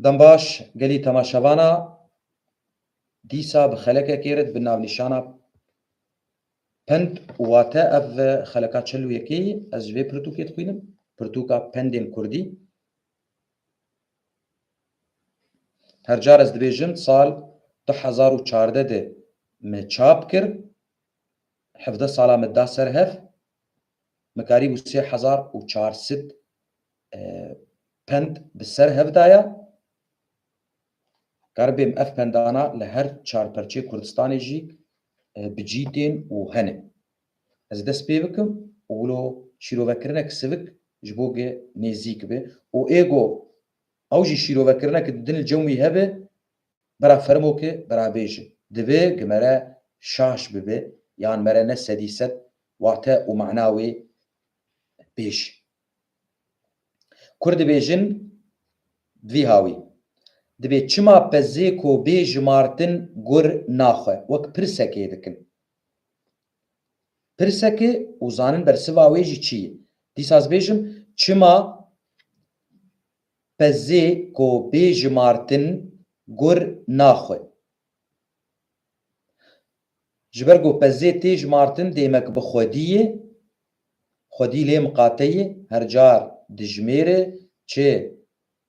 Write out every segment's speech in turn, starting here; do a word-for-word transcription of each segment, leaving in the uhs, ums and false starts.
Dem baş, gelî temaşevana, dîsa bi xelekekê re di bin navnîşana pend û wate ev xeleka çil û yekê, ez ji vê pirtûkê dixwînim, pirtûka pendên kurdî. Her car ez dibêjim, sal du hezar û çardeh de me çap kir, hevdeh sala me da ser hev, me karîbû sê hezar û çar sed, e, pend bi ser hev daya. Karibêm ev pendana li her çar perçê Kurdistanê jî, e, bi cî tên û hene. Ez dest pê bikim û wilo şîrovekirinek sivik ji bo ge nêzîk be û ê go ew jî şîrovekirinek didin li cem wî hebe, bera fermo ke bera bêje. Divê gi me re şaş bibe, yan me re ne sedî sed wate û mana wê bêje. Kur dibêjin, divî hawî. Dibê çima pezê ko bê jimartin gur naxwe? Wek pirsekê dikin. Pirseke û zanin bersiva wê jî çi ye? Dîsa ez bêjim, çima pezê ko bê jimartin gur naxwe? Ji ber ku pezê tê jimartin, dêmek bi xwedî ye, xwedî lê miqate ye, her car dijmêre, çi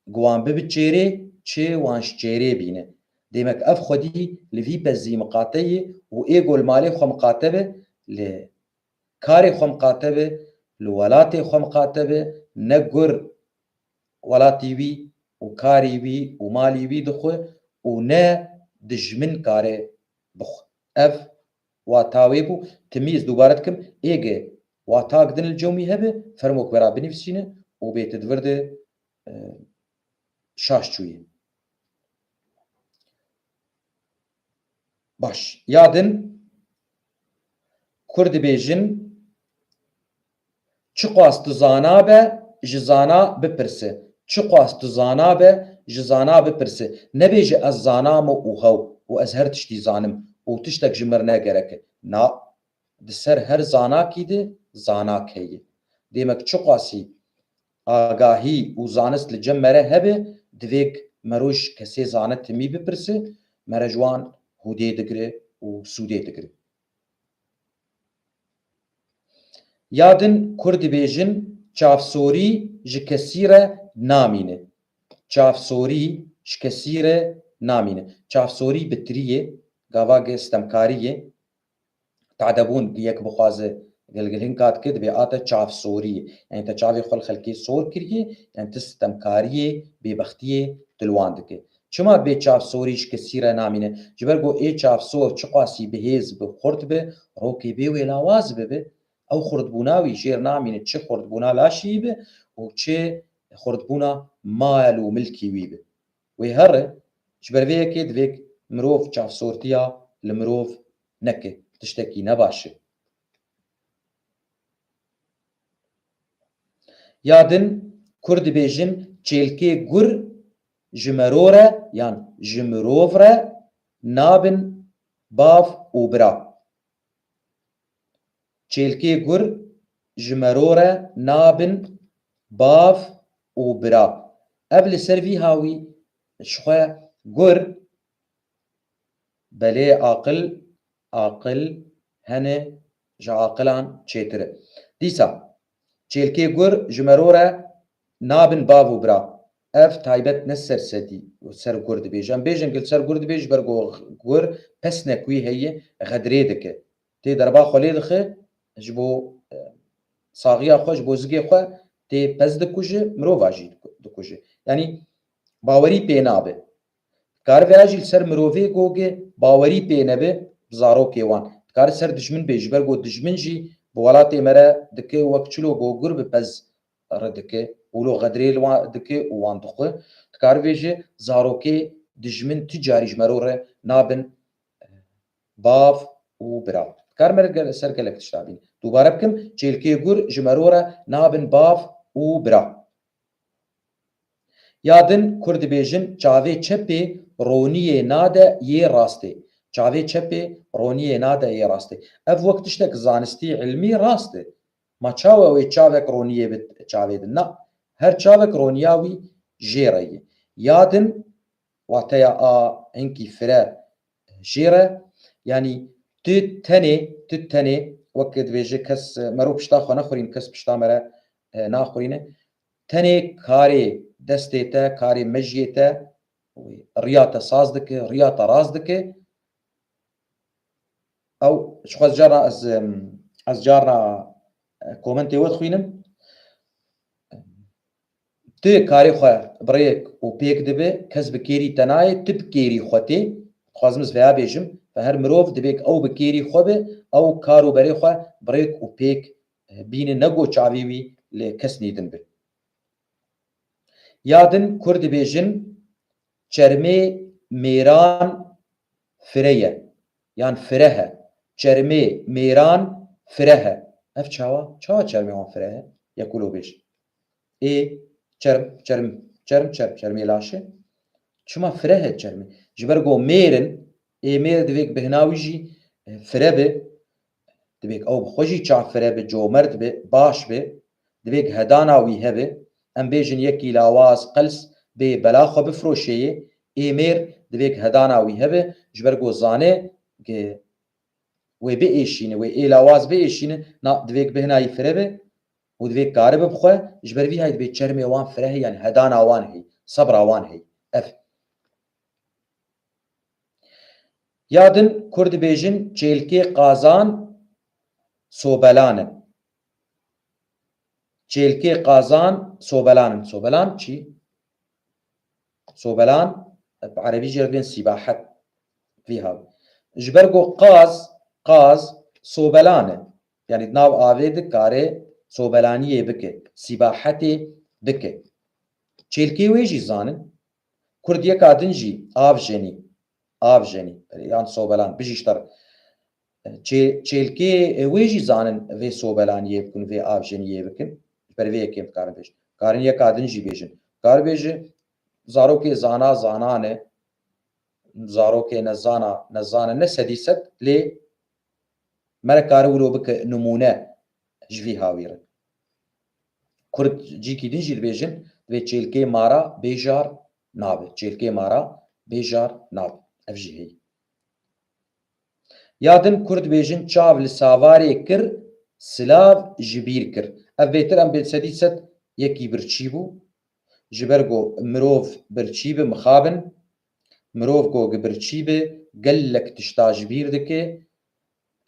wan bibi çêrê, çi wan ji çêrê bîne. Dêmek ev xwedî li vî pezî miqate ye û ê ku li malê xwe miqate be, li karê xwe miqate be, li welatê xwe miqate be, ne gur welatî wî û karî wî û malî wî dixwe û ne dijmin kare bixwe. Ev wata wê bû. Timî ez dubare dikim, ê ge wata gidin li cem wî hebe, fermok bera binivîsîne û bê tu di vir de, e, şaş çûye. Baş. Ya din, kur dibêjin, çiqas tu zana be, ji zana bipirse. Çiqas tu zana be, ji zana bipirse. Nebêje ez zana me û hew û ez her tiştî zanim û tiştek ji mir ne gerek e. Na, di ser her zanakî de zanak heye. Dêmek çiqasî agahî û zanist li cem me re hebe, divêk mero ji kesê zane timî bipirse, mere ji wan hûdê digire û sûdê digire. Ya din kur dibêjin, çavsorî ji kesî re namîne. Çavsorî ji kesî re namîne. Çavsorî bi tirî ye, gava ge stemkarî ye. Tadebûn yek bixwaze gilgilhinka dike, dibê a te çavsorî ye. Yani te çavê xwe li xelkê sor kiriye, yani ti stemkariyê, bêbextiyê tu li wan dike. Çima dibê çavsorî ji kesî re namîne? Ji ber ku ê çavsor çiqasî bi hêz bi, xurt bi, rokê bê wê lawaz bibe, ew xurtbûna wî jêr namîne, çi xurtbûna laşî wî bi û çi xurtbûna mal û milkî wî bi. Wê here, ji ber vê yekê divêk mirov çavsortiya li mirov neke, tiştekî ne baş e. Ya din kur dibêjin, çêlkê gur ji mero re yan ji mirov re nabin bav û bira. Çêlkê gur ji mero re nabin bav û bira. Ev li ser vî hawî ji xwe gur, belê aqil, aqil hene ji aqilan çêtir e. Dîsa çêlkê gur ji mero re nabin bav û bira. Ev taybet ne ser sedî, ser gur dibêje. Em bêjin ku li ser gur dibêje, ji ber ku gur pesnek wî heye, xedrê dike. Tê derba xwe lê dixe, ji bo, e, saxiya xwe, ji bo zigê xwe tê pez dikuje, mirova jî diku-, dikuje. Yanî bawerî pê nabe. Dikare vêya jî li ser mirovê goge bawerî pê nebe bi zarokê wan. Dikare ser dijmin bê, ji ber ku dijmin jî bi welatê me re dike wek çilo ku gur bi pez re dike, wilo xedrê li wan dike û wan dixwe. Dikare vêje zarokê dijmin tu carî ji mero re nabin bav û bira. Dikare me re gel-, ser gelek tişta bîne. Dubare bikim, çêlkê gur ji mero re nabin bav û bira. Ya din kur dibêjin, çavê çepê roniyê nade yê rastê. Çavê çepê roniyê nade yê rastê. Ev wek tiştek zanistî, ilmî rast e. Ma çawa wê çavek roniyê bi çavê din? Na, her çavek roniya wî jê re ye. Ya din, wateya a hinkî fire jê re, yanî tu tenê, tu tenê, wek dibêje kes, mero pişta xwe nexurîn, kes pişta me re, e, naxurîne. Tenê karê destê te, karê mejiyê te, riya te saz dike, riya te rast dike. Ew, ji xwe ez carna, ez, em, ez carna, e, komentê we dixwînim. Tu karê xwe bi rêk û pêk dibe, kes bi kêrî te nayê, tu bi kêrî xwe tê. Dixwazim ez veya bêjim, ve her mirov divê ku ew bi kêrî xwe be, ew kar û berê xwe bi rêk û pêk, e, bîne, ne go çavê wî li kesnî din be. Ya din Kurd dibêjin, çermê mêran fire ye. Yan fire he. Çermê mêran fire he. Ev çawa? Çawa çermê wan fire he? Yek wilo bêj. Ê, çerm, çerm, çerm, çerm, çermê laşe. Çima fire he çermê? Ji ber ku mêr in, ê mêr divê ku bihna wî jî, e, fire be. Divê ku ew bi xwe jî çav fire be, comert be, baş be. Divê ku hedana wî hebe. Em bêjin yekî lawaz, qels, bê bela xwe bifroşê yê. Ê mêr divê ku hedana wî hebe. Ji ber ku zane ku wê biêşîne, wê ê lawaz biêşîne, na, divê ku bihna wî fire be û divê ku karibe bi xwe, ji ber vî hay divê çermê wan fire he, yanî hedana wan heyî, sebra wan heyî. Ev. Ya din Kurd dibêjin çêlkê qazan sobelan in. Çêlkê qazan sobelan in. Sobelan çi? Sobelan, bi erebî jê re dibên sîbahet. Vî hav. Ji ber ku qaz, qaz sobelan e. Yanî di nav avê de kare sobelaniyê bike, sîbahetê bike. Çêlkê wê jî zanin. Kurd yeka din jî avjenî, avjenî, yan sobelan, bijîşter. Çê-, çêlkê wê jî zanin vê sobelaniyê bikin, vê avjeniyê bikin. Ji ber vê yekê em dikarin bêjin. Karin yeka din jî bêjin. Kar bêje, zarokê zana, zanan e. Zarokê nezana, nezan e. Ne sedî sed, lê mere kare wilo bike nimûne ji vî hawî re. Kurd cîkî din jî dibêjin, divê çêlkê mara bêjar nabe. Çêlkê mara bêjar nabe. Ev jî heyî. Ya din Kurd dibêjin çav li savarê kir, silav ji bîr kir. Ev bêtir em bê sedî sed yekî birçî bû. Ji ber ku mirov birçî bi mixabin, mirov ku gi birçî bi gelek tişta ji bîr dike.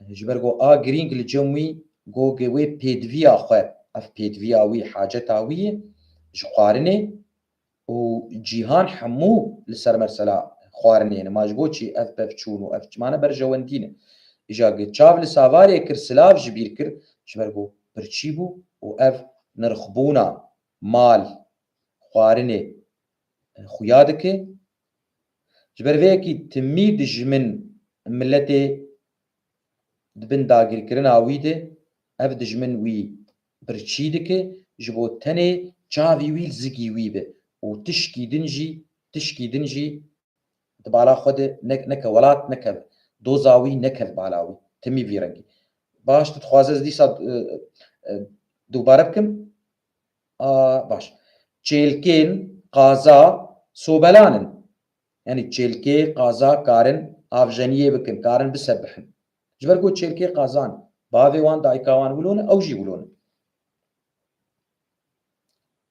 Ji ber ku a girîng li cem wî, ku gi wê pêdiviya xwe, ev pêdiviya wî, haceta wî ye, ji xwarinê û cîhan hemû li ser mesela xwarinê ne. Ma ji bo çi ev pevçûn û ev çimane berjewendî ne? Îja gi çav li savarê kir, silav ji bîr kir, ji ber ku birçî bû û ev nirxbûna mal, xwarinê, e, xuya dike. Ji ber vê yekî timî dijmin miletê di bin dagirkirina wî de, ev dijmin wî birçî dike, ji bo tenê çavî wî li zigî wî be û tişkî din jî, tişkî din jî di bala xwe de ne-, neke welat, neke doza wî, neke bala wî. Timî vî rengî. Baş, tu dixwaze ez dîsa, e, e, dubare bikim? A, baş. Çêlkên qaza sobelan in. Yanî çêlkê qaza karin avjeniyê bikin, karin bisebihin. Ji ber ku çêlkê qazan, bavê wan, dayika wan wilo ne, ew jî wilo ne.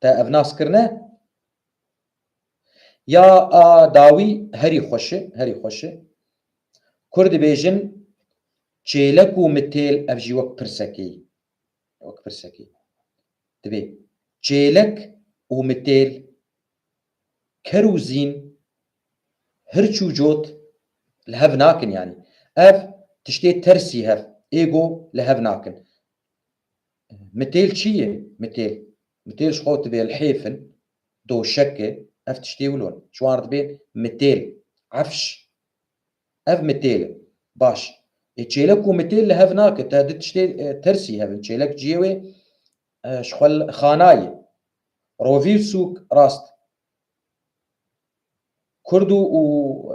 Te ev nas kirine? Ya a dawî herî xweş e, herî xweş e. Kurd dibêjin çêlek û mitêl, ev jî wek pirsekê ye. Wek pirsekê. Dibê çêlek û mitêl, ker û zîn, hirç û cot li hev nakin yanî. Ev tiştê tersî hev, êgo li hev nakin. Mitêl çi ye? Mitêl. Mitêl ji xwe dibê lihêf in, doşek e, ev tiştê wilo ne. Ji wan re dibê mitêl, efş. Ev mitêl e. Baş. Ê çêlek û mitêl li hev nake. Te di tiştê, e, tersî hev in. Çêlek cihê wê, e, ji xwe li xana ye. Rovî û sûk rast. Kurd û, û,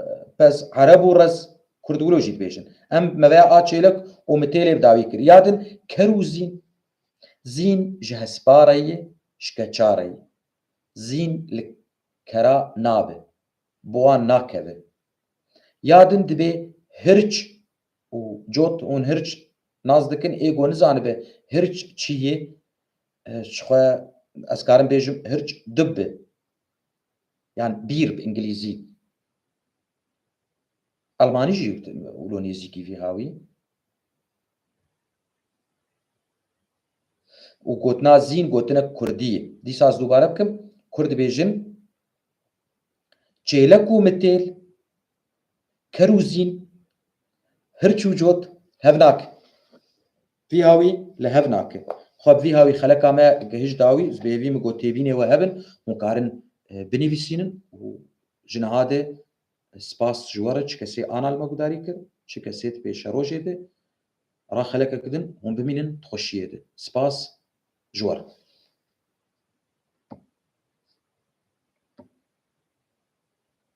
e, pez, ereb û rez, kurd wilo jî dibêjin. Em me veya a çêlek û mitêlê bi dawî kir. Ya din ker û zîn. Zîn ji hespa re ye, ji keça re ye. Zîn li kera nabe. Bi wan nakeve. Ya din dibê hirç û cot hûn hirç nas dikin, ê ku nizanibe hirç çi yê, e, ji xwe ez karim bêjim hirç dib be. Yan bîr bi îngilîzî. Almanî jî wilo nêzîkî vî hawî. Û gotina zîn gotinek kurdî ye. Dîsa ez dubare bikim, kurd dibêjin, çêlek û mitêl, ker û zîn, hirç û cot hev nake. Vî hawî li hev nake. Xwe bi vî hawî xeleka me gihişt dawî, ez bi hêvî min got têbînê we hebin, hûn karin, e, binivîsînin û ji niha de spas ji we re, çi kesê ana li me gudarî kir, çi kesê di pêşerojê de ra xelekek din, hûn bimînin di xweşiyê de. Spas ji we re.